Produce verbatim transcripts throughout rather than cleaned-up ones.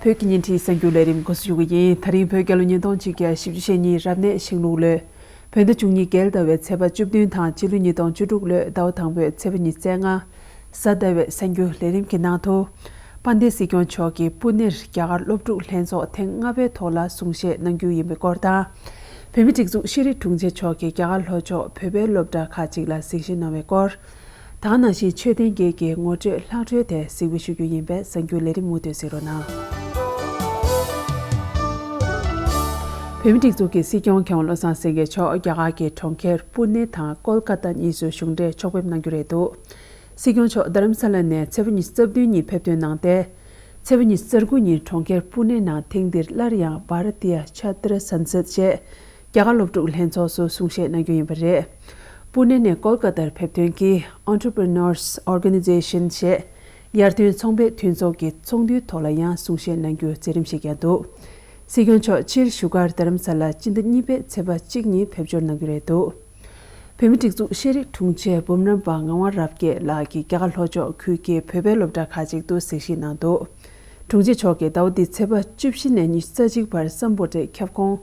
བོད་ཀྱི་བརྙན་འཕྲིན་གསར་འགྱུར་ལས་རིམ་འགོ་འཛུགས་ཞུ་གི་ཡིན། ད་རིང་བོད་རྒྱལ་ལོ་ཉིས་སྟོང་ཆིག་བརྒྱ་བཞི་བཅུ་ཞེ་གཉིས་རབ་གནས་ཤིང་ལུག་ལོའི་བོད་ཟླ་བཅུ་གཉིས་རྒྱལ་ཟླ་བའི་ཚེས་པ་བཅུ་བདུན་དང་སྤྱི་ལོ་ཉིས་སྟོང་བཅུ་དྲུག་ལོའི་ཟླ་བ་དང་པོའི་ཚེས་པ་ཉི་ཤུ་རྩ་ལྔ། གཟའ་ཟླ་བའི་གསར་འགྱུར་ལས་རིམ་གྱི་ནང་དུ། དཔལ་ལྡན་སྲིད་སྐྱོང་མཆོག་གིས་པུ་ནེར་རྒྱ་གར་སློབ་ཕྲུག་ལྷན་ཚོགས་ཐེངས་ལྔ་པའི་ཐོག་ལ་གསུང་བཤད་གནང་རྒྱུ་ཡིན་པའི་སྐོར་དང་། བོད་མིའི་སྒྲིག་འཛུགས་ཤེས་རིག་དྲུང་ཆེ་མཆོག་གིས་རྒྱ་གར་ལྷོ་ཕྱོགས་བོད་པའི་སློབ་གྲྭ་ཁག་ཅིག་ལ་གཟིགས་ཞིབ་གནང་བའི་སྐོར། དེ་ནང་བཞིན་མཆོད་རྟེན་བརྒྱད་ཀྱི་ངོ་སྤྲོད་ལྷག་འཕྲོས་དེ་གཟིགས་འབུལ་ཞུ་རྒྱུ་ཡིན་པས་གསར་འགྱུར་ལས་རིམ་མུ་མཐུད་གཟིགས་རོགས་གནང་། བོད་མིའི་སྒྲིག་འཛུགས་ཀྱི་སྲིད་སྐྱོང་མཁས་དབང་བློ་བཟང་སེང་གེ་མཆོག་རྒྱ་གར་གྱི་གྲོང་ཁྱེར་པུ་ནེ་དང་ཀོལ་ཀ་ཏ་གཉིས་སུ་གཞུང་འབྲེལ་ཕྱོགས་ཕེབས་གནང་རྒྱུ་རེད་འདུག་སྲིད་སྐྱོང་མཆོག་རྡ་རམ་ས་ལ་ནས་ཚེས་པ་ཉི་ཤུ་རྩ་བདུན་ཉིན་ཕེབས་ཐོན་གནང་སྟེ། ཚེས་པ་ཉི་ཤུ་རྩ་དགུ་ཉིན་གྲོང་ཁྱེར་པུ་ནེ་ནང་ཐེངས་འདིར་སླར་ཡང་Bharatiya Chhatra Sansad ཞེས་རྒྱ་གར་སློབ་ཕྲུག་ལྷན་ཚོགས་སུ་གསུང་བཤད་གནང་རྒྱུ་ཡིན་པ་རེད། པུ་ནེ་ནས་ཀོལ་ཀ་ཏར་ཕེབས་ཐོན་གྱིས་Entrepreneurs Organization ཞེས་ཡར་ཐོན་ཚོང་པའི་མཐུན་ཚོགས་ཀྱི་ཚོགས་འདུའི་ཐོག་ལ་ཡང་གསུང་བཤད་གནང་རྒྱུའི་མཛད་རིམ་ཞིག་ཀྱང་འདུག་སྲིད་སྐྱོང་མཆོག་ཕྱིར་བཞུགས་སྒར་རྡ་རམ་ས་ལར་སྤྱི་ཟླ་གཉིས་པའི་ཚེས་པ་གཅིག་ཉིན་ཕེབས་འབྱོར་གནང་རྒྱུ་རེད་འདུག་བོད་མིའི་སྒྲིག་འཛུགས་ཤེས་རིག་དྲུང་ཆེ་འབུམ་རམས་པ་ངག་དབང་རབ་རྒྱས་ལགས་ཀྱིས་རྒྱ་གར་ལྷོ་ཕྱོགས་ཁུལ་གྱི་བོད་པའི་སློབ་གྲྭ་ཁག་ཅིག་ཏུ་གཟིགས་ཞིབ་གནང་འདུག་དྲུང་ཆེ་མཆོག་གིས་ཟླ་བ་འདིའི་ཚེས་པ་བཅུ་བཞི་ནས་ཉི་ཤུ་རྩ་གཅིག་བར་སམ་བྷོ་ཊའི་ཁྱབ་ཁོངས་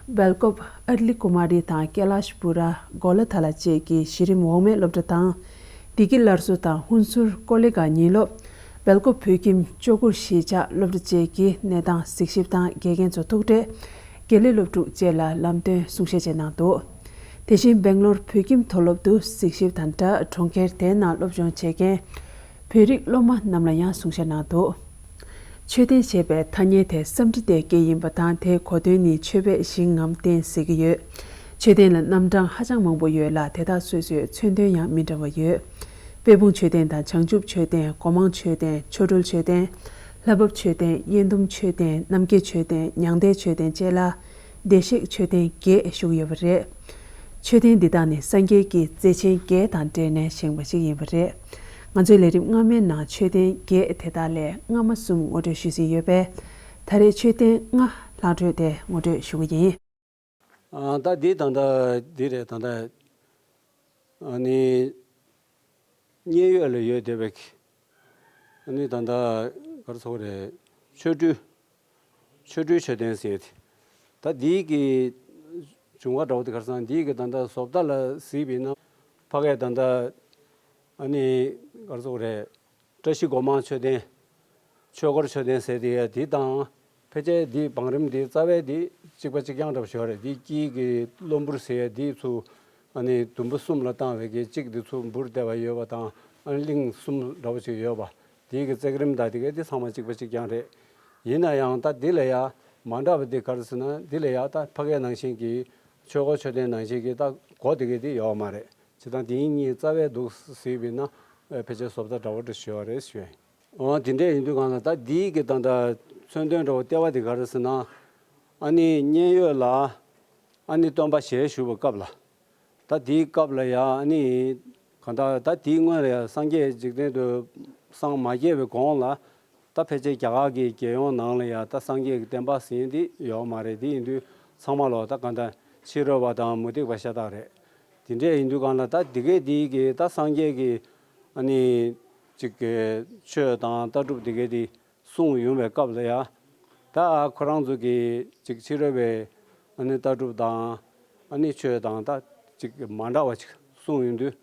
སྦེལ་ཀོབ་ཨར་ལི་ཀུ་མ་རི་དང་ཀེ་ལཱཤ་པུ་ར་གོ་ལ་ཐ་ལ་བཅས་ཀྱི་གཞི་རིམ་འོག་མའི་སློབ་གྲྭ་དང་། བདེ་སྐྱིད་སླར་གསོ་དང་ཧུན་སུར་ཀོ་ལི་གྷལ་ཉིན་སློབ། སྦེལ་ཀོབ་བོད་ཁྱིམ་ལྕོག་གུར་གཞིས་ཆགས་སློབ་གྲྭ་བཅས་ཀྱི་གནས་སྟངས་གཟིགས་ཞིབ་དང་དགེ་རྒན་ཚོ་ཐུག་འཕྲད། དགེ་ལས་སློབ་ཕྲུག་བཅས་ལ་ལམ་སྟོན་གསུང་བཤད་བཅས་གནང་འདུག་དེ་བཞིན་སྦེང་ལོར་བོད་ཁྱིམ་མཐོ་སློབ་ཏུ་གཟིགས་ཞིབ་དང་སྦྲགས་གྲོང་ཁྱེར་དེའི་ནང་སློབ་སྦྱོང་བྱེད་མཁན་བོད་རིགས་སློབ་མ་རྣམས་ལ་ཡང་གསུང་བཤད་གནང་འདུག་མཆོད་རྟེན་ཞེས་པའི་ཐ་སྙད་དེ་བསམ་འདྲི་དེ་སྐད་ཡིན་པ་དང་དེའི་གོ་དོན་ནི་མཆོད་པའི་ཞིང་ངམ་རྟེན་ཟེར་གྱི་ཡོད། མཆོད་རྟེན་ལ་རྣམ་གྲངས་ཧ་ཅང་མང་པོ་ཡོད་ལ་དེ་དག་སོ་སོའི་མཚོན་དོན་ཡང་མི་འདྲ་བ་ཡོད། དཔལ་སྤུངས་མཆོད་རྟེན་དང་བྱང་ཆུབ་མཆོད་རྟེན། སྒོ་མང་མཆོད་རྟེན། ཆོ་འཕྲུལ་མཆོད་རྟེན། ལྷ་བབས་མཆོད་རྟེན། དབྱེན་བསྡོམས་མཆོད་རྟེན། རྣམ་རྒྱལ་མཆོད་རྟེན། མྱང་འདས་མཆོད་རྟེན་བཅས་ལ་བདེ་གཤེགས་མཆོད་རྟེན་བརྒྱད་བཞུགས་ཡོད་པ་རེད། མཆོད་རྟེན་འདི་དག་ནི་སངས་རྒྱས་ཀྱི་བརྩེ་ཆེན་བརྒྱད་དང་འབྲེལ་ནས་བཞེངས་པ་ཞིག་ཡིན་པ་རེད། ང་ཚོའི་ལས་རིམ་སྔ་མའི་ནང་མཆོད་རྟེན་བརྒྱད་དེ་དག་ལས་སྔ་མ་གསུམ་ངོ་སྤྲོད་ཞུས་ཟིན་ཡོད་པས། ད་རེས་མཆོད་རྟེན་ལྔ་ལྷག་འཕྲོས་ཏེ་ངོ་སྤྲོད་ཞུ་གི་ཡིན། ཨ། ད་འདི་ད་ལྟ་འདི་རེད། ད་ལྟ་ཨ་ནི་མཉན་ཡོད་ལ་ཡོད་བསྡད་པའི་ཨ་ནི་ད་ལྟ་ག་རེ་ཟེར་དགོས་རེད། ཆོ་འཕྲུལ་ཆོ་འཕྲུལ་མཆོད་རྟེན་ཟེར་ཏེ། ད་འདི་གི་བྱུང་བ་འདྲ་བོ་དེ་ག་རེ་ཟེར་ན། འདི་གི་ད་ལྟ་བཟོ་ལྟ་ལ་གཟིགས་པ་ཡིན་ན་ཕ་གིར་ད་ལྟ་ཨ་ནི་ག་རེ་ཟེར་དགོས་རེད། བཀྲ་ཤིས་སྒོ་མང་མཆོད་རྟེན། ཆོས་འཁོར་མཆོད་རྟེན་ཟེར་དེ་ཡ་དེ་དང་། ཕལ་ཆེར་དེའི་བང་རིམ་དེ་རྩ་བའི་དེ་གཅིག་པ་གཅིག་རྐྱང་འདྲ་པོ་ཞིག་ཡོད་རེད། དེའི་དཀྱིལ་གྱི་གློ་འབུར་ཟེར་ཡ་དེ་ཚུར་ཨ་ནི་དུམ་བུ་གསུམ་ལ་བཏང་བའི་གི་གཅིག་དེ་ཚུར་འབུར་བསྡད་པ་ཡོད་པ་དང་། ཨ་ནི་གླིང་གསུམ་འདྲ་པོ་ཞིག་ཡོད་པ། དེའི་གི་བརྩེགས་རིམ་དང་དེ་གའི་དེ་ཚང་མ་གཅིག་པ་གཅིག་རྐྱང་རེད། ཡིན་ན་ཡང་ད་དེ་ལ་ཡ་མ་འདྲ་བ་དེ་ག་རེ་ཟེར་ན། དེ་ལ་ཡ་ད་ཕ་གིའི་ནང་བཞིན་གྱི་ཆོས་འཁོར་མཆོད་རྟེན་ནང་བཞིན་གྱི་ད་སྒོ་དེ་གའི་དེ་ཡོད་མ་རེད། བྱས་ཙང་དེ་གཉིས་རྩ་བའི་འདུག་ཟེར་བས་ན་ཕལ་ཆེར་བཟོ་ལྟ་འདྲ་བོ་འདྲ་ཞིག་ཡོད་རེད་ཞུ། འོ་དེ་འདྲས་ཡིན་དུས་གང་ལ་ད་འདིའི་གི་ད་ལྟ་མཚོན་དོན་འདྲ་བོ་ལྟེ་བ་དེ་ག་རེ་ཟེར་ན། ཨ་ནི་མཉན་ཡོད་ལ་ཨ་ནི་སྟོན་པ་ཞལ་བཞུགས་པའི་སྐབས་ལ། ད་དེའི་སྐབས་ལ་ཡ་ཨ་ནི་གང་ལྟར་ད་དེའི་སྔོན་ལ་ཡ་སངས་རྒྱས་འཇིག་རྟེན་དུ་སངས་མ་རྒྱས་པའི་གོང་ལ། ད་ཕལ་ཆེར་རྒྱ་གར་གྱི་རྒྱལ་ཡོངས་ནང་ལ་ཡ་ད་སངས་རྒྱས་ཀྱི་བསྟན་པ་ཟེར་མཁན་དེ་ཡོད་མ་རེད། དེ་ཡིན་དུས་ཚང་མ་ལོ་ད་གང་ལྟར་ཕྱི་རོལ་པ་དང་མུ་སྟེགས་པ་ཤ་སྟག་རེད། དེ་འདྲས་ཡིན་དུས་གང་ལ་ད་དེ་གས་དེའི་གི་ད་སངས་རྒྱས་ཀྱི་ཨ་ནི་ཅིག་གི་ཆོས་དང་ལྟ་གྲུབ་དེ་གས་དེ་གསུངས་ཡོང་བའི་སྐབས་ལ་ཡ། ད་ཁོ་རང་ཚོ་གི་ཅིག་ཕྱི་རོལ་པའི་ཨ་ནི་ལྟ་གྲུབ་དང་ཨ་ནི་ཆོས་དང་ད་ཅིག་མ་འདྲ་བ་ཅིག་གསུངས་ཡོང་དུས།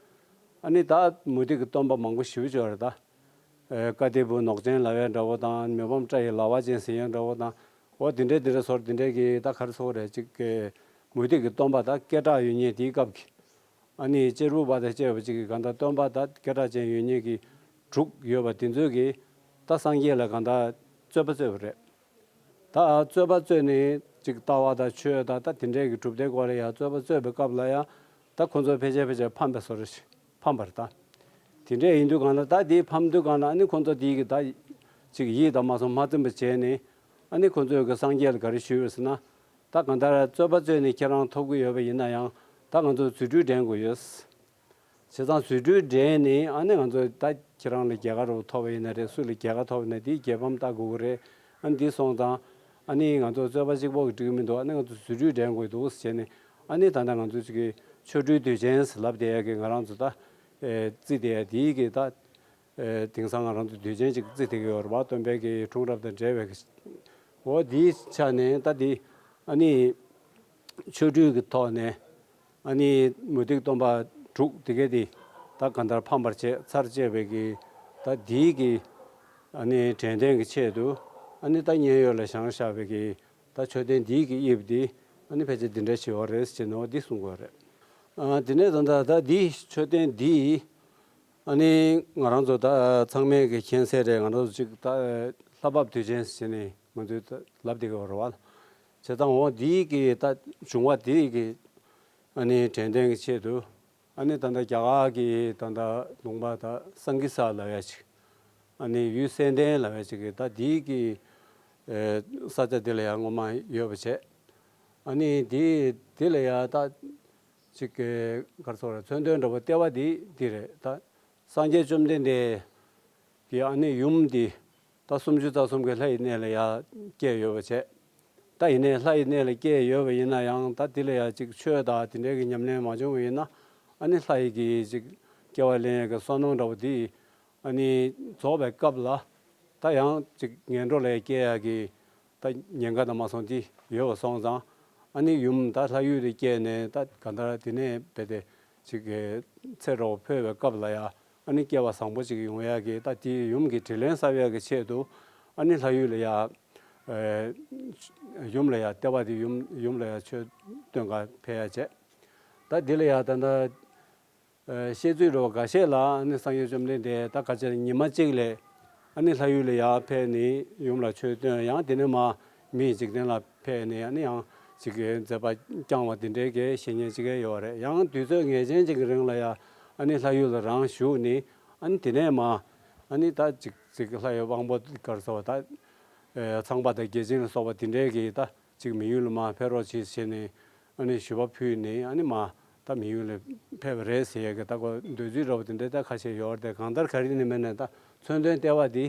ཨ་ནི་ད་མུ་སྟེགས་ཀྱི་སྟོན་པ་མང་པོ་ཞེ་པོ་ཅིག་ཡོད་རེད་ད། ཨེ། ཀ་ཏི་བུ་ནོག་ཅན་ལབ་ཡ་འདྲ་བོ་དང་། མི་ཕམ་སྐྲ་ཡི་ལག་པ་ཅན་ཟེར་ཡ་འདྲ་བོ་དང་། འོ་དེ་འདྲའི་དེ་འདྲའི་ཟོར་དེ་འདྲའི་གི་ད་ག་རེ་ཟེར་དགོས་རེད། ཅིག་གི་མུ་སྟེགས་ཀྱི་སྟོན་པ་ད་སྐད་གྲགས་ཡོད་མཁན་དེའི་སྐབས་ཀྱི། ཨ་ནི་གཅེར་བུ་པ་དང་བཅས་པ་ཅིག་གི་གང་ལྟར་སྟོན་པ་ད་སྐད་གྲགས་ཅན་ཡོད་མཁན་གྱི་དྲུག་ཡོད་པ་དེ་ཚོས་གི་ད་སངས་རྒྱས་ལ་གང་ལྟར་རྩོད་པ་རྩོད་པ་རེད། ད་རྩོད་པ་རྩོད་ནས་ཅིག་ལྟ་བ་དང་ཆོས་དང་ད་དེ་འདྲའི་གི་གྲུབ་མཐའི་སྐོར་ལ་ཡང་རྩོད་པ་རྩོད་པའི་སྐབས་ལ་ཡང་། ད་ཁོ་ཚོ་ཕལ་ཆེར་ཕལ་ཆེར་ཕམ་པའི་བཟོ་འདྲ་ཞིག་ཕམ་པ་རེད་ད། དེ་འདྲས་ཡིན་དུས་གང་ལ་ད་དེའི་ཕམ་དུས་གང་ལ་ཨ་ནི་ཁོ་ཚོ་དེའི་གི་ད་ཅིག་ཡིད་དང་མ་སོང་མ་ཚིམ་པ་བྱས་ནས། ཨ་ནི་ཁོ་ཚོས་གི་སངས་རྒྱས་ལ་ག་རེ་ཞུས་པ་ཟེར་ན། ད་གང་ལྟར་རྩོད་པ་རྩོད་ནས་ཁྱེད་རང་ཐོབ་གི་ཡོད་པ་ཡིན་ན་ཡང་། ད་ང་ཚོ་རྫུ་འཕྲུལ་འགྲན་དགོས་ཡོད། བྱས་ཙང་རྫུ་འཕྲུལ་འགྲན་ནས་ཨ་ནི་ང་ཚོ་ད་ཁྱེད་རང་ལ་རྒྱལ་ཁ་རུ་ཐོབ་པ་ཡིན་ན་རེད། སུ་ལ་རྒྱལ་ཁ་ཐོབ་པ་ཡིན་ན་དེའི་རྒྱལ་ཕམ་ལྟ་དགོས་ཀྱི་རེད། ཨ་ནི་འདི་སོང་ཙང་ཨ་ནི་ང་ཚོ་རྩོད་པ་གཅིག་པོ་གིས་འགྲིག་གི་མི་འདུག་ཨ་ནི་ང་ཚོ་རྫུ་འཕྲུལ་འགྲན་དགོས་འདུག་ཟེར་ནས། ཨ་ནི་ད་ལྟ་ང་ཚོ་ཅིག་གི་ཆོ་འཕྲུལ་དུས་ཆེན་ཟེར་ལབ་བསྡད་ཡ་གི་ང་རང་ཚོ་ད་ཨེ་རྩིས་བསྡད་ཡ་དེའི་གི་ད་ཨེ་དེང་སང་ང་རང་ཚོ་དུས་ཆེན་ཅིག་རྩིས་བསྡད་ཀྱི་ཡོད་རེད་པ། སྟོན་པའི་གི་འཁྲུངས་རབས་དང་འབྲེལ་བའི་གི་ འོ་དེའི་ཆ་ནས་ད་དེ་ཨ་ནི་ཆོ་འཕྲུལ་གྱི་ཐོག་ནས་ཨ་ནི་མུ་སྟེགས་སྟོན་པ་དྲུག་དེ་གས་དེ་ད་གང་ལྟར་ཕམ་པར་བྱས་ཚར་བཅད་པའི་གི་ད་དེའི་གི་ཨ་ནི་དྲན་རྟེན་གྱི་ཆེད་དུ་ཨ་ནི་ད་མཉན་ཡོད་ལ་བཞེངས་བཞག་པའི་གི་ད་མཆོད་རྟེན་འདིའི་གི་དབྱིབས་འདི་ཨ་ནི་ཕལ་ཆེར་འདི་འདྲ་ཞིག་ཡོད་རེད་ཅེས་ནོ་འདི་གསུང་དགོས་རེད། ཨ་དེ་ནས་ད་ད་ད་འདི་མཆོད་རྟེན་འདི་ཨ་ནི་ང་རང་ཚོ་ད་ཚང་མས་གི་མཁྱེན་གསལ་རེད། ང་རང་ཚོ་ཅིག་ད་ལྷ་བབས་དུས་ཆེན་ཟེར་ནས་ང་ཚོས་ད་ལབ་བསྡད་ཀྱི་ཡོད་རེད་བ། བྱས་ཙང་འོ་འདི་གི་ད་བྱུང་བ་འདི་གི་ཨ་ནི་དྲན་རྟེན་གྱི་ཆེད་དུ་ཨ་ནི་ད་ལྟ་རྒྱ་གར་གྱི་ད་ལྟ་ལུང་པ་ད་སང་གི་ས་ལབ་ཡ་ཅིག་ཨ་ནི་ཡུལ་སེང་ལྡེང་ལབ་ཡ་ཅིག་གི་ད་འདི་གི་ཨེ་ས་ཆ་འདི་ལ་ཡང་ངོ་མ་ཡོད་པ་བྱས། ཨ་ནི་འདི་འདི་ལ་ཡང་ད་ཅིག་གི་གར་སོགས་རེད། མཚོན་དོན་འདྲ་པོ་ལྟེ་བ་འདི་འདི་རེད། ད་སངས་རྒྱས་བཅོམ་ལྡན་འདས་ཀྱི་ཨ་ནི་ཡུམ་འདི་ད་སུམ་ཅུ་རྩ་གསུམ་གྱི་ལྷ་ཡི་གནས་ལ་ཡང་སྐྱེས་ཡོད་པ་བྱས། ད་ཡིན་ནའི་ལྷ་ཡི་གནས་ལ་སྐྱེས་ཡོད་པ་ཡིན་ན་ཡང་ད་འདི་ལ་ཡང་ཅིག་ཆོས་དང་དེ་འདྲའི་གི་ཉམས་ལེན་མ་བྱུང་བ་ཡིན་ན་ཨ་ནི་ལྷ་ཡི་གི་ཅིག་སྐྱེ་བ་ལེན་ཡས་གི་བསོད་ནམས་འདྲ་པོ་འདི་ཨ་ནི་རྫོགས་པའི་སྐབས་ལ་ད་ཡང་ཅིག་ངན་འགྲོ་ལ་སྐྱེ་ཡ་གི་ད་ཉེན་ཁ་དང་མ་སོང་དེ་ཡོད་པ་སོང་ཙང་ཨ་ནི་ཡུམ་ད་ལྷ་ཡུལ་དུ་སྐྱེས་ནས་ད་ག་འདྲ་དེ་ནས་བས་ཏེ་ཅིག་གི་ཚེ་རོགས་འཕོས་པའི་སྐབས་ལ་ཡ་ཨ་ནི་སྐྱེ་བ་བཟང་པོ་ཅིག་ཡོང་ཡ་གི་ད་དེ་ཡུམ་གྱི་དྲིན་ལན་གསབ་ཡ་གི་ཆེད་དུ་ཨ་ནི་ལྷ་ཡུལ་ལ་ཡ་ཡུམ་ལ་ཡ་ལྟེ་བ་དེ་ཡུམ་ཡུམ་ལ་ཡ་མཆོད་སྟོན་ག་ཕེབས་ཡ་བྱས། ད་འདི་ལ་ཡ་ད་ལྟ། ཨ་བཤད་ཚུལ་འདྲ་བོ་འགའ་ཤས་ལ་ཨ་ནི་སངས་རྒྱས་བཅོམ་ལྡན་འདས་ད་ག་ཅེ་ཉི་མ་གཅིག་ལས་ཨ་ནི་ལྷ་ཡུལ་ལ་ཡར་ཕེབས་ནས་ཡུམ་ལ་ཆོས་སྟོན། ཡང་དེ་ནས་མར་མིའི་འཇིག་རྟེན་ལ་ཕེབས་ནས་ཨ་ནི་ཡང་ཅིག་གི་མཛད་པ་བསྐྱངས་པ་དེ་འདྲའི་གི་བཤེས་གཉེན་ཅིག་ཡོད་རེད། ཡང་དུས་ཚོད་ངེས་ཅན་ཅིག་གི་རིང་ལ་ཡ་ཨ་ནི་ལྷ་ཡུལ་ལ་རང་བཞུགས་ནས་ཨ་ནི་དེ་ནས་མར་ཨ་ནི་ད་ཅིག་ཅིག་ལྷ་ཡི་དབང་པོ་གར་སོགས་ད་ཨེ་ཚངས་པ་དང་བརྒྱ་བྱིན་ལ་སོགས་པ་དེ་འདྲའི་གི་ད། ཅིག་མི་ཡུལ་ལ་མར་ཕེབས་རོགས་གྱིས་ཟེར་ནས་ཨ་ནི་ཞུ་བ་ཕུལ་ནས་ཨ་ནི་མར་ད་མི་ཡུལ་ལ་ཕེབས་པ་རེད་ཟེར་ཡས་ཀྱི་ད་ཁོ་འདོད་ཚུལ་འདྲ་བོ་དེ་འདྲ་ད་ཁ་ཤས་ཡོད་རེད་དེ། གང་ལྟར་ག་རེ་ནས་མེད་ནས་ད་མཚོན་དོན་ལྟེ་བ་འདི་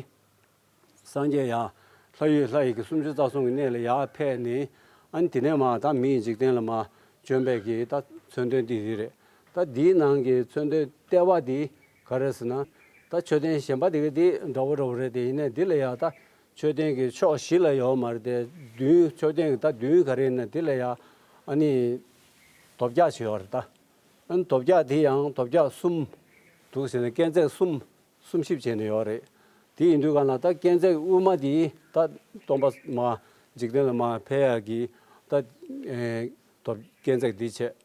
སངས་རྒྱས་ཡར་ལྷ་ཡུལ་ལྷ་ཡི་གི་སུམ་ཅུ་རྩ་གསུམ་གྱི་གནས་ལ་ཡར་ཕེབས་ནས་ཨ་ནི་དེ་ནས་མར་ད་མིའི་འཇིག་རྟེན་ལ་མར་བྱོན་པའི་གི་ད་མཚོན་དོན་འདི་འདི་རེད། ད་འདིའི་ནང་གི་མཚོན་དོན་ལྟེ་བ་འདི་ག་རེ་ཟེར་ན། ད་མཆོད་རྟེན་གཞན་པ་དེ་ག་དེ་འདྲ་བོ་འདྲ་བོ་རེད་དེ། ཡིན་ནའི་འདི་ལ་ཡ་ད་མཆོད་རྟེན་གྱི་ཕྱོགས་བཞི་ལ་ཡོད་མ་རེད་དེ། མདུན་མཆོད་རྟེན་གྱི་ད་མདུན་ག་རེ་ཡིན་ན་འདི་ལ་ཡ་ཨ་ནི་དོམ་རྒྱག་ཅིག་ཡོད་རེད་ད། ཨ་ནི་དོམ་རྒྱག་དེ་ཡང་དོམ་རྒྱག་གསུམ་འདུག་ཟེར་ནས་སྐས་འཛེག་གསུམ་གསུམ་བཞི་བྱས་ནས་ཡོད་རེད། དེ་ཡིན་དུས་གང་ལ་ད་སྐས་འཛེག་དབུས་མ་དེ་ད་སྟོན་པ་མར་འཇིག་རྟེན་ལ་མར་ཕེབས་ཡག་གི་ད་ཨེ་དོམ་སྐས་འཛེག་འདི་བྱས།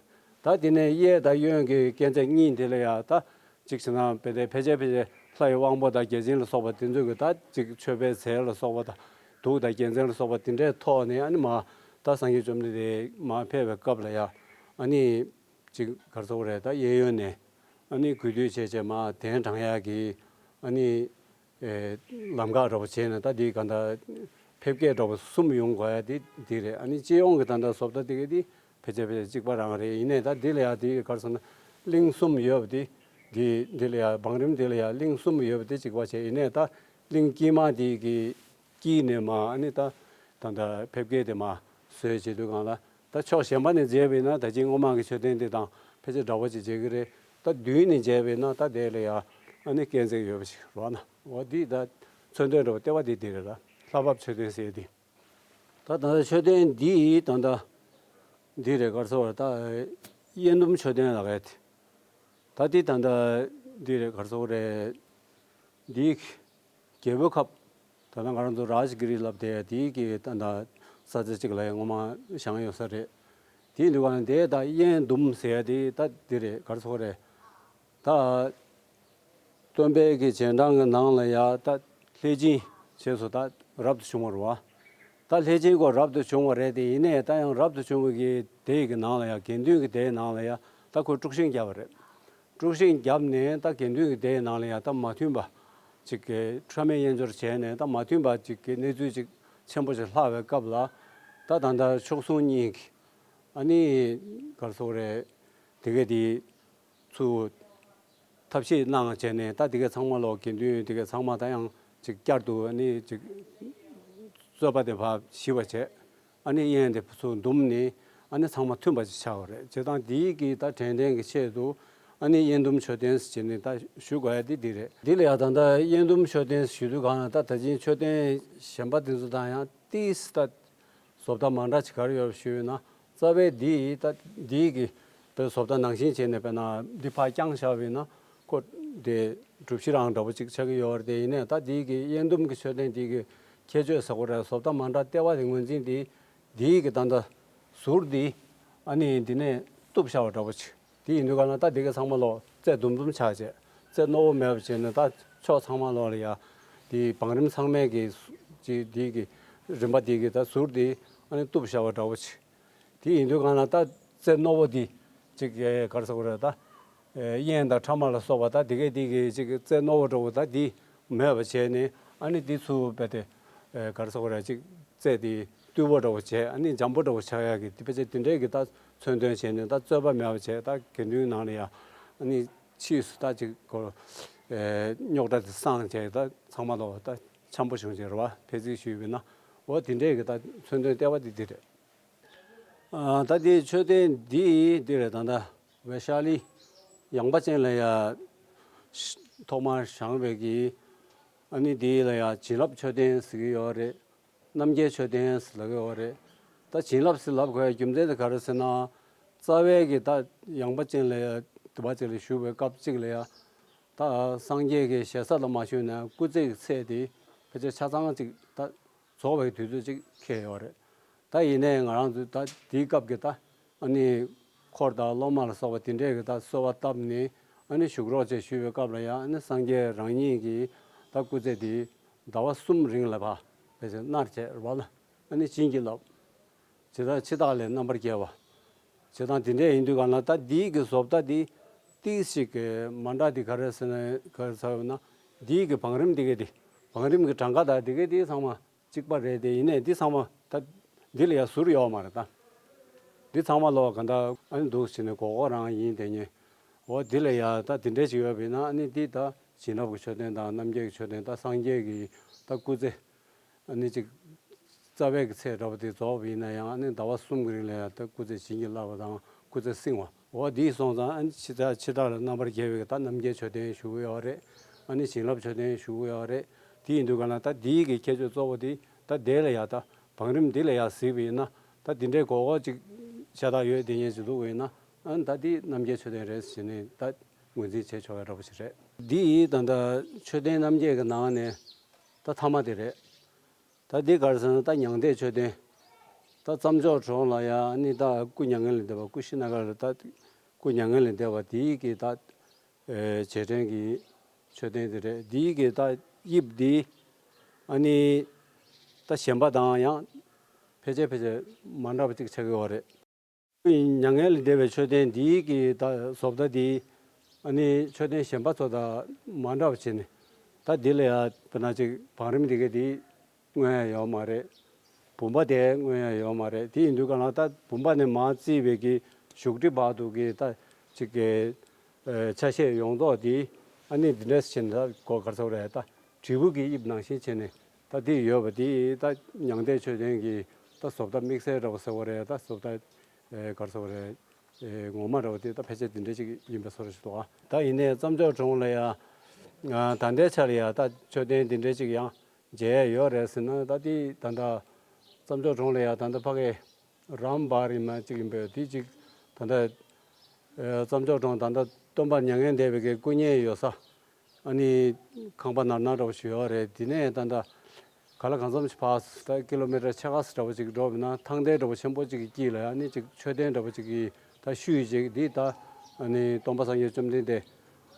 ད་དེ་ནས་གཡས་དང་གཡོན་གྱི་སྐས་འཛེག་གཉིས་དེ་ལ་ཡ་ད་གཅིག་བྱས་ན་བེ་དེ་ཕལ་ཆེར་ཕལ་ཆེར་ལྷ་ཡི་དབང་པོ་དང་བརྒྱ་བྱིན་ལ་སོགས་པ་དེ་ཚོ་གི་ད་གཅིག་མཆོད་པའི་རྫས་ལ་སོགས་པ་དང་གདུགས་དང་རྒྱལ་མཚན་ལ་སོགས་པ་དེ་འདྲའི་ཐོག་ནས་ཨ་ནི་མར་ད་སངས་རྒྱས་བཅོམ་ལྡན་འདས་མར་ཕེབས་པའི་སྐབས་ལ་ཡ་ཨ་ནི་གཅིག་གར་སོགས་རེད། ད་གཡས་གཡོན་ནས་ཨ་ནི་གུས་འདུད་བྱས་བྱས་མར་གདན་དྲངས་ཡག་གི་ཨ་ནི། ཨེ་ལམ་ཁ་འདྲ་པོ་བྱས་ནས་ད་འདི་ག་འདྲ་ཕེབས་སྐད་འདྲ་པོ་གསུམ་ཡོང་དགོས་ཡ་དེ་འདི་རེད། ཨ་ནི་སྤྱི་ཡོངས་ཀྱི་ད་ལྟ་བཟོ་ལྟ་དེ་ག་དེ་ཕལ་ཆེར་ཕལ་ཆེར་གཅིག་པ་རང་རེད། ཡིན་ནའི་ད་འདི་ལ་ཡ་དེ་གར་སོང་ན་གླིང་གསུམ་ཡོད་པ་དེ་འདི་འདི་ལ་ཡ་བང་རིམ་དེ་ལ་ཡ་གླིང་གསུམ་ཡོད་པ་དེ་གཅིག་པ་བྱས། ཡིན་ནའི་ད་གླིང་དཀྱིལ་མ་དེ་གི་དཀྱིལ་ནས་མར་ཨ་ནི་ད་ད་ལྟ་ཕེབས་སྐད་དེ་མར་བཟོས་བྱེད་དུས་གང་ལ། ད་ཕྱོགས་གཞན་པ་ནས་མཇལ་བས་ན་ད་ཅིག་སྔོན་མ་གི་མཆོད་རྟེན་དེ་དང་ཕལ་ཆེར་འདྲ་བོ་ཅིག་མཇལ་གི་རེད། ད་མདུན་ནས་མཇལ་བས་ན་ད་དེ་ལ་ཡ་ཨ་ནི་སྐས་འཛེག་ཡོད་པ་ཞིག་རོགས་ན། འོ་འདི་ད་མཚོན་དོན་འདྲ་བོ་ལྟེ་བ་འདི་འདི་རེད། ད་ལྷ་བབས་མཆོད་རྟེན་ཟེར་འདི། ད་ད་ལྟ་མཆོད་རྟེན་འདི་ད་ལྟ་འདི་རེད་གར་སོང་བ། ད་དབྱེན་ཟླུམ་མཆོད་རྟེན་ལབ་ཡ་དེ། ད་འདི་ད་ལྟ་འདི་རེད་གར་སོང་རེད། འདི། རྒྱལ་པོའི་ཁབ། ད་ལྟ་ང་རང་ཚོ་རཱཇ་གི་རི་ལབ་དེ་དེའི་གི་ད་ལྟ་ས་ཆ་གཅིག་ལ་ཡང་ངོ་མ་བཞེངས་ཡོད་ས་རེད། དེའི་འདུག་ག་ན་དེ་ད་དབྱེན་ཟླུམ་ཟེར་ཡ་དེ་ད་འདི་རེད་གར་སོང་རེད། ད་སྟོན་པའི་གི་རྗེས་འབྲང་གི་ནང་ལ་ཡ་ད་ལྷས་བྱིན་བྱས་སོ་ད་རབ་ཏུ་བྱུང་བ་རེད་བ། ད་ལྷས་བྱིན་སྐོར་རབ་ཏུ་བྱུང་བ་རེད་དེ། ཡིན་ནའི་ད་ཡང་རབ་ཏུ་བྱུང་བའི་གི་སྡེ་གི་ནང་ལ་ཡ་དགེ་འདུན་གི་སྡེའི་ནང་ལ་ཡ་ད་ཁོས་དཀྲུག་ཤིང་བརྒྱབ་པ་རེད། དཀྲུག་ཤིང་བརྒྱབ་ནས་ད་དགེ་འདུན་གྱི་སྡེའི་ནང་ལ་ཡང་ད་མ་མཐུན་པ་ཅིག་གི་ཕྲ་མེན་དབྱེན་སྦྱོར་བྱས་ནས་ད་མ་མཐུན་པ་ཅིག་གི་གནས་ཚུལ་ཅིག་ཆེན་པོ་ཅིག་ལྷག་པའི་སྐབས་ལ་ད་ད་ལྟ་མཆོག་ཟུང་གཉིས་ཀྱི་ཨ་ནི་གར་སོང་རེད། དེ་གས་དེ་ཚུར་ཐབས་ཤེས་གནང་བྱས་ནས་ད་དེ་གས་ཚང་མ་ལོག་དགེ་འདུན་དེ་གས་ཚང་མ་ད་ཡང་ཅིག་བསྐྱར་དུ་ཨ་ནི་ཅིག་རྩོད་པ་དེ་ཕར་ཞི་བ་བྱས། ཨ་ནི་དབྱེན་དེ་ཚུར་བཟླུམས་ནས་ཨ་ནི་ཚང་མ་མཐུན་པ་ཅིག་ཆགས་པ་རེད། བྱས་ཙང་འདིའི་གི་ད་དྲན་རྟེན་གྱི་ཆེད་དུ་ཨ་ནི་དབྱེན་ཟླུམ་མཆོད་རྟེན་ཟེར་ནས་ད་ཞུ་དགོས་ཡ་དེ་འདི་རེད། འདི་ལ་ཡང་ད་ལྟ་དབྱེན་ཟླུམ་མཆོད་རྟེན་ཞུ་དུས་གང་ལ་ད་ད་ཅིང་མཆོད་རྟེན་གཞན་པ་དེ་ཚོ་དང་ཡང་ ཏིས་ད་བཟོ་ལྟ་མ་འདྲ་ཅིག་ག་རེ་ཡོད་ཞུས་ན། རྩ་བའི་འདི་ད་འདི་གི་དཔེ་བཟོ་ལྟ་ནང་བཞིན་བྱས་ནས་དཔེར་ན་འདི་ཕར་བརྐྱངས་བཞག་པ་ཡིན་ན་ཁོ་དེ་གྲུ་བཞི་རང་འདྲ་པོ་ཅིག་ཆགས་ཀྱི་ཡོད་རེད། དེ་ཡིན་ནའི་ད་འདི་གི་དབྱེན་ཟླུམ་གྱི་མཆོད་རྟེན་འདི་གི་ཁྱད་ཆོས་ཟེར་དགོས་རེད། བཟོ་ལྟ་མ་འདྲ་ལྟེ་བ་དེ་ངོས་འཛིན་འདི་འདི་གི་ད་ལྟ་ཟུར་འདི་ཨ་ནི་འདི་ནས་གཏུབ་བཞག་པ་འདྲ་པོ་ཅིག་དེ་ཡིན་དུས་ག་ལ་ད་འདི་ག་ཚང་མ་ལོག་རྩེ་ཟླུམ་ཟླུམ་ཆགས་བྱས། རྩེ་རྣོ་བོ་མེད་པ་བྱས་ནས་ད་ཕྱོགས་ཚང་མ་ལོག་ལ་ཡ་དེ་བང་རིམ་ཚང་མའི་གི་ཅིག་འདི་གི་རིམ་པ་འདི་གི་ད་ཟུར་འདི་ཨ་ནི་གཏུབ་བཞག་པ་འདྲ་པོ་ཅིག་དེ་ཡིན་དུས་ག་ལ་ད་རྩེ་རྣོ་བོ་འདི་ཅིག་ག་རེ་ཟེར་དགོས་རེད། ད་གཡས་དང་ཕྲ་མ་ལ་སོགས་པ་ད་འདི་གའི་འདི་གི་ཅིག་རྩེ་རྣོ་བོ་འདྲ་པོ་ད་འདི་མེད་པ་བྱས་ནས་ཨ་ནི་འདི་ཚུར་རྦད་དེ་ག་རེ་ཟེར་དགོས་རེད། ཅིག་རྩེ་འདི་རྟུལ་པོ་འདྲ་པོ་བྱས། ཨ་ནི་འཇམ་པོ་འདྲ་པོ་ཆགས་ཡག་གི་དེ་ཕལ་ཆེར་དེ་འདྲའི་གི་ད་མཚོན་དོན་བྱས་ནས་ད་རྩོད་པ་མེད་པ་བྱས། ད་དགེ་འདུན་ནང་ལ་ཡ་ཨ་ནི་ཕྱིས་སུ་ད་ཅིག་གོ་རྙོག་དྲ་དེ་སངས་བྱས། ད་ཚང་མ་ལོག་ད་འཆམ་པོ་བྱུང་བྱས་རེད་བ། ཕལ་ཆེར་ཞུས་པ་ཡིན་ན་འོ་དེ་འདྲའི་གི་ད་མཚོན་དོན་ལྟེ་བ་དེ་འདི་རེད། ཨ་ད་དེ་མཆོད་རྟེན་འདི་འདི་རེད། ད་ད་ཝེ་ཤ་ལི་ཡངས་པ་ཅན་ལ་ཡ་ཐོག་མར་བཞེངས་པའི་གི་ཨ་ནི་འདི་ལ་ཡ་བྱིན་རླབས་མཆོད་རྟེན་ཟེར་གི་ཡོད་རེད། རྣམ་རྒྱལ་མཆོད་རྟེན་ཟེར་ལབ་ཀྱི་ཡོད་རེད། ད་བྱིན་རླབས་ཟེར་ལབ་དགོས་རྒྱུ་མཚན་དེ་ག་རེ་ཟེར་ན། རྩ་བའི་གི་ད་ཡངས་པ་ཅན་ལ་ཡ་དུ་བ་ཅིག་ལ་བཞུགས་པའི་སྐབས་གཅིག་ལ་ཡ་ད་སངས་རྒྱས་ཀྱི་ཞེ་ས་ལ་མ་བཞུགས་ན་སྐུ་ཚེ་གི་ཚད་དེ་ཕལ་ཆེར་ཆ་ཚང་ཅིག་ད་རྫོགས་པའི་དུས་ཚོད་ཅིག་འཁེལ་ཡོད་རེད། ད་ཡིན་ནའི་ང་རང་ཚོ་ད་དེའི་སྐབས་ཀྱི་ད་ཨ་ནི་འཁོར་དང་སློབ་མ་ལ་སོགས་པ་དེ་འདྲས་ཀྱི་ད་གསོལ་བ་བཏབ་ནས་ཨ་ནི་བཞུགས་རོགས་ཅེས་ཞུས་པའི་སྐབས་ལ་ཡང་ཨ་ནི་སངས་རྒྱས་རང་ཉིད་ཀྱི་ད་སྐུ་ཚེ་དེ་ཟླ་བ་གསུམ་རིང་ལ་ཕར་ཕལ་ཆེར་མནར་བྱས་རེད་བ་ལ། ཨ་ནི་བྱིན་གྱིས་བརླབས། བྱེ་བྲག་འཆི་བདག་ལས་རྣམ་པར་རྒྱལ་བ། བྱེད་སྟངས་དེ་འདྲས་ཡིན་དུས་གང་ལ་ད་འདིའི་གི་བཟོ་ལྟ་འདི་ཏིག་ཞིག་གི་མ་འདྲ་འདི་ག་རེ་ཟེར་ན་ག་རེ་ཟེར་ན་འདིའི་གི་བང་རིམ་འདི་གི་འདི་བང་རིམ་གི་གྲངས་ཀ་དང་འདི་གི་འདི་ཚང་མ་གཅིག་པ་རེད་དེ། ཡིན་ནའི་འདི་ཚང་མ་ད་འདི་ལ་ཡ་ཟུར་ཡོད་མ་རེད་ད། འདི་ཚང་མ་ལོག་ག་འདྲ་ཨ་ནི་འདུག་ཟེར་ནས་གོ་གོ་རང་ཡིན་དེ་ཉེ། འོ་འདི་ལ་ཡ་ད་འདི་འདྲས་ཅིག་ཡོད་པས་ན་ཨ་ནི་འདི་ད་བྱིན་རླབས་ཀྱི་མཆོད་རྟེན་དང་རྣམ་རྒྱལ་གྱི་མཆོད་རྟེན་ད་སངས་རྒྱས་ཀྱི་ད་སྐུ་ཚེ་ཨ་ནི་ཅིག་རྩ་བའི་གི་ཚད་འདྲ་བོ་དེ་རྫོགས་པ་ཡིན་ན་ཡང་ཨ་ནི་ཟླ་བ་གསུམ་གྱི་རིང་ལ་ཡང་ད་སྐུ་ཚེ་བྱིན་གྱིས་བརླབས་པ་དང་སྐུ་ཚེ་བསྲིང་བ། འོ་འདི་སོང་ཙང་ཨ་ནི་འཆི་བདག་འཆི་བདག་ལ་རྣམ་པར་རྒྱལ་བའི་ད་རྣམ་རྒྱལ་མཆོད་རྟེན་བཞུགས་ཡོད་རེད། ཨ་ནི་བྱིན་རླབས་མཆོད་རྟེན་བཞུགས་ཡོད་རེད། དེ་ཡིན་དུས་ག་ལ་ད་འདིའི་གི་ཁྱད་ཆོས་གཙོ་བོ་དེ་ད་དེ་ལ་ཡ་ད་བང་རིམ་འདི་ལ་ཡ་གཟིགས་པ་ཡིན་ན་ད་འདི་འདྲའི་གོ་གོ་ཅིག་ཤ་སྟག་ཡོད་དེ་ཉེ་ཅིག་འདུག་པ་ཡིན་ན་ཨ་ནི་ད་འདི་རྣམ་རྒྱལ་མཆོད་རྟེན་རེད་ཟེར་ནས་ད་ངོས་འཛིན་བྱེད་ཆོག་པའི་འདྲ་པོ་ཞིག་རེད། འདི་ད་ལྟ་མཆོད་རྟེན་རྣམ་རྒྱལ་གྱི་ནང་ནས་ད་མཐའ་མ་དེ་རེད། ད་འདི་ག་རེ་ཟེར་ན་ད་མྱང་འདས་མཆོད་རྟེན། ད་རྩྭ་མཆོག་གྲོང་ལ་ཡ་ཨ་ནི་ད་སྐུ་མྱ་ངན་ལས་འདས་པ་སྐུ་ཤི་ན་ག་ལ་ད་སྐུ་མྱ་ངན་ལས་འདས་པ་དེའི་གི་ད་ཨེ་རྗེས་དྲན་གྱི་མཆོད་རྟེན་དེ་རེད། དེའི་གི་ད་དབྱིབས་འདི་ཨ་ནི་ད་གཞན་པ་དང་ཡང་ཕལ་ཆེར་ཕལ་ཆེར་མ་འདྲ་བ་ཅིག་ཆགས་ཀྱི་ཡོད་རེད། མྱ་ངན་ལས་འདས་པའི་མཆོད་རྟེན་འདིའི་གི་ད་བཟོ་ལྟ་འདི་ཨ་ནི་མཆོད་རྟེན་གཞན་པ་ཚོ་དང་མ་འདྲ་བ་བྱས་ནས་ད་འདི་ལ་ཡ་དཔེར་ན་ཅིག་བང་རིམ་འདི་ག་འདི་མངོན་ཡ་ཡོད་མ་རེད། བུམ་པ་དེ་མངོན་ཡ་ཡོད་མ་རེད། དེ་ཡིན་དུས་ག་ལ་ད་བུམ་པ་ནས་མར་བརྩིས་པའི་གི་བཞུགས་ཁྲི་བར་དུ་གི་ད་ཅིག་གི་ཨེ་ཆ་ཤས་ཡོངས་རྫོགས་དེ་ཨ་ནི་འདི་འདྲས་བྱས་ནས་ད་གོ་ག་རེ་ཟེར་དགོས་རེད། ད་དྲིལ་བུ་གི་དབྱིབས་ནང་བཞིན་བྱས་ནས་ད་དེ་ཡོད་པ་དེ་ད་མྱང་འདས་མཆོད་རྟེན་གྱི་ད་བཟོ་ལྟ་དམིགས་བསལ་འདྲ་བོ་ཟེར་བ་རེད། ད་བཟོ་ལྟ་ཨེ་ག་རེ་ཟེར་དགོས་རེད། ཨེ་ངོ་མ་འདྲ་བོ་དེ་ད་ཕལ་ཆེར་དེ་འདྲ་ཅིག་ཡིན་པའི་བཟོ་འདྲ་ཞིག་འདུག་ཨ། ད་ཡིན་ནའི་རྩྭ་མཆོག་གྲོང་ལ་ཡ་ད་ལྟའི་ཆ་ལ་ཡ་ད་མཆོད་རྟེན་དེ་འདྲ་ཅིག་ཡང་མཇལ་ཡ་ཡོད་རེད་ཟེར་ན། ད་དེ་ད་ལྟ་རྩྭ་མཆོག་གྲོང་ལ་ཡ་ད་ལྟ་ཕ་གི་རམ་བར་ཡིན་ན་ཅིག་ཡིན་པས། དེ་ཅིག་ད་ལྟ་ཨེ་རྩྭ་མཆོག་གྲོང་ད་ལྟ་སྟོན་པ་མྱ་ངན་འདས་པའི་གི་སྐུ་བརྙན་ཡོད་ས་ཨ་ནི་ཁང་པ་ནར་ནར་འདྲ་བོ་ཞིག་ཡོད་རེད། དེ་ནས་ད་ལྟ་ག་ལ་གང་འཚམ་ཞིག་ཕར་ད་ཀི་ལོ་མི་ཊར་ཕྱེད་ཀ་ཙམ་འདྲ་བོ་ཅིག་འགྲོ་བ་ན་ཐང་ཐང་འདྲ་བོ་ཆེན་པོ་ཅིག་གི་དཀྱིལ་ལ་ཨ་ནི་ཅིག་མཆོད་རྟེན་འདྲ་བོ་ཅིག་གི་ད་ཤུལ་ཅིག་འདི་ད་ཨ་ནི་སྟོན་པ་སངས་རྒྱས་བཅོམ་ལྡན་འདས་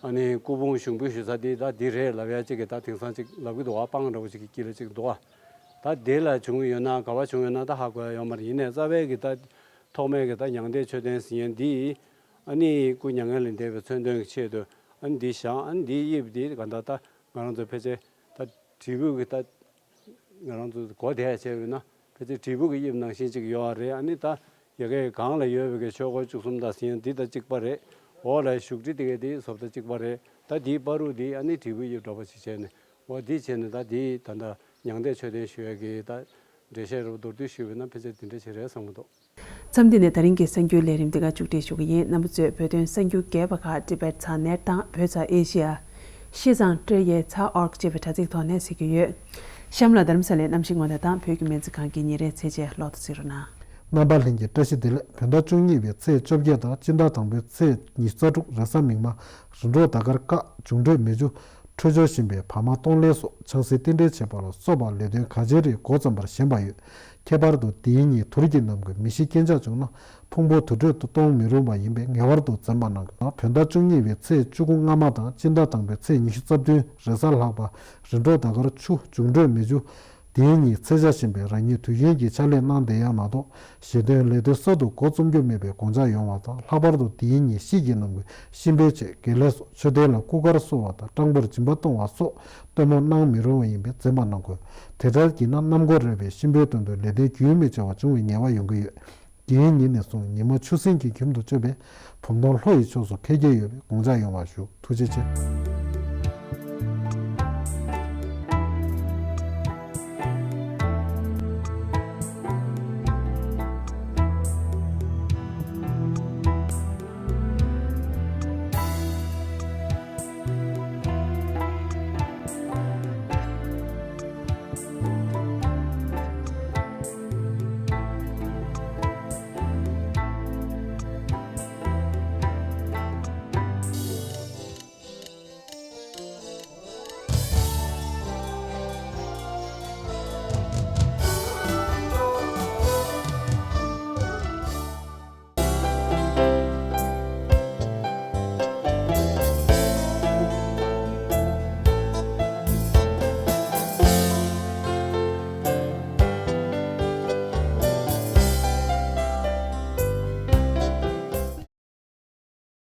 ཨ་ནི་སྐུ་ཕུང་ཞུགས་འབུལ་ཞུ་ས་འདི་ད་འདི་རེད་ལབ་ཡ་ཅིག་གི་ད་དེང་སང་ཅིག་ལབ་གི་འདུག་བ། སྤང་འདྲ་བོ་ཅིག་གི་དཀྱིལ་ལ་ཅིག་འདུག་བ། ད་དེ་ལ་བྱུང་ཡོད་ན་ག་བ་བྱུང་ཡོད་ན་ད་ཧ་གོ་ཡ་ཡོད་མ་རེད། ཡིན་ནའི་རྩ་བའི་གི་ད་ཐོག་མའི་གི་ད་མྱང་འདས་མཆོད་རྟེན་ཟེར་མཁན་འདི་ཨ་ནི་སྐུ་མྱ་ངན་ལས་འདས་པའི་མཚོན་དོན་གྱི་ཆེད་དུ་ཨ་ནི་འདི་བཞེངས། ཨ་ནི་འདིའི་དབྱིབས་འདི་ག་འདྲ་ད་ང་རང་ཚོ་ཕལ་ཆེར་ད་དྲིལ་བུ་གི་ད་ང་རང་ཚོ་གོ་བདེ་བྱས་པས་ན་ཕལ་ཆེར་དྲིལ་བུ་གི་དབྱིབས་ནང་བཞིན་ཅིག་ཡོད་རེད། ཨ་ནི་ད་ཡ་གི་སྒང་ལ་ཡོད་པའི་གི་ཆོས་འཁོར་བཅུ་གསུམ་དང་ཟིན་འདི་ད་གཅིག་པ་རེད། འོག་ལ་བཞུགས་ཁྲི་དེ་གའི་དེ་བཟོ་ལྟ་གཅིག་པ་རེད། ད་དེའི་བར་དུ་དེ་ཨ་ནི་དྲིལ་བུ་དབྱིབས་འདྲ་པོ་ཞིག་བྱས་ནས་འོ་དེ་བྱས་ནས་ད་དེ་ད་ལྟ་མྱང་འདས་མཆོད་རྟེན་ཞུ་ཡ་གི་ད་འགྲེལ་བཤད་རུ་མདོར་བསྡུས་ཞུས་པས་ན་ཕལ་ཆེར་དེ་འདྲ་ཞིག་རེད་བསམ་གྱི་འདུག། མཚམས་འདི་ནས་ད་རིང་གི་གསར་འགྱུར་ལས་རིམ་འདི་ག་མཇུག་སྒྲིལ་ཞུ་གི་ཡིན། རྣམ་པ་ཚོས་བོད་དོན་གསར་འགྱུར་རྒྱས་པ་ཁག་Tibet Thar་Net་དང་བོད་Thar Asia ཤི་ཙང་ཀྲེ་ཡེ་ཚ་ཨོར་ཅེས་པའི་དྲ་ཚིགས་ཐོག་ནས་གཟིགས་ཀྱི་ཡོད། གཤམ་ལ་རྡ་རམ་ས་ལའི་གནམ་གཤིས་སྔོན་བརྡ་དང་བོད་ཀྱི་སྨན་རྩིས་ཁང་གི་ཉིན་རེའི་ཚེས་ཆའི་ཀློག་དུ་ཟེར་རུ་ན། རྣམ་པ་ལྷན་རྒྱས་བཀྲ་ཤིས་བདེ་ལེགས། བོད་ཟླ་བཅུ་གཉིས་པའི་ཚེས་བཅོ་བརྒྱད་དང་སྤྱི་ཟླ་དང་པོའི་ཚེས་ཉི་ཤུ་རྩ་དྲུག་རེས་གཟའ་མིག་དམར། རིམ་གྲོ་ཟླ་སྐར་བཀག་འབྱུང་འཕྲོད་མེ་ཆུ། འཕྲོད་སྦྱོར་གཤིན་པོའི་བར་མ་སྟོང་ལས་སོགས་ཆང་སའི་རྟེན་འབྲེལ་བྱེད་པ་ལ་སོགས་པ་ལས་དོན་ག་ཅིའི་རིགས་འགོ་རྩོམ་པར་ཞེན་པ་ཡོད། ཁྱད་པར་དུ་དེའི་ཉིན་དུར་གྱི་ནམ་མཁའི་མི་ཤི་རྐྱེན་ཆག་བྱུང་ན་ཕུང་པོ་དུར་ཁྲོད་དུ་གཏོང་མི་རུང་བ་ཡིན་པས་ངེས་པར་དུ་འཛེམ་པ་གནང་དགོས། བོད་ཟླ་བཅུ་གཉིས་པའི་ཚེས་བཅུ་དགུ་སྔ་མ་དང་སྤྱི་ཟླ་དང་པོའི་ཚེས་ཉི་ཤུ་རྩ་བདུན་རེས་གཟའ་ལྷག་པ། རིམ་གྲོ་ཟླ་སྐར་ཆུ། འབྱུང་འཕྲོད་མེ་ཆུ། དེའི་ཉིན་ཚེས་ཆ་གཤིན་པོས་རང་ཉིད་དུས་རྒྱུན་གྱི་ཕྱག་ལས་གནང་བསྡད་ཡ་མ་གཏོགས་གཞན་དོན་ལས་དོན་གསར་དུ་འགོ་རྩོམ་རྒྱུ་མེད་པའི་དགོངས་འཆར་ཡོང་བ་དང་། ལྷག་པར་དུ་དེའི་ཉིན་དཔྱིད་ཀྱི་ནམ་མཁའི་གཤིན་པོའི་ཆེད་དགེ་ལས་སོགས་མཆོད་རྟེན་ལ་སྐུ་དཀར་གསོལ་བ་དང་སྤྲང་པོར་སྦྱིན་པ་གཏོང་བ་སོགས་སྟོན་མོ་གནང་མི་རུང་བ་ཡིན་པས་འཛེམ་པ་གནང་དགོས། དེ་ལྟར་བགྱིས་ན་གནམ་སྒོ་རལ་པའི་གཤིན་པོའི་དོན་དུ་ལས་དོན་རྒྱུན་མི་ཆད་པ་འབྱུང་བའི་ཉེས་པ་ཡོང་གི་ཡོད། དེའི་ཉིན་ནས་བཟུང་ཉི་མ་ཆུ་སྲིན་གྱི་ཁྱིམ་དུ་སྤྱོད་པས་བུམ་སྟོང་ལྷོ་ཡི་ཕྱོགས་སུ་འཁེལ་རྒྱུ་ཡོད་པའི་དགོངས་འཆར་ཡོང་བ་ཞུ། ཐུགས་རྗེ་ཆེ།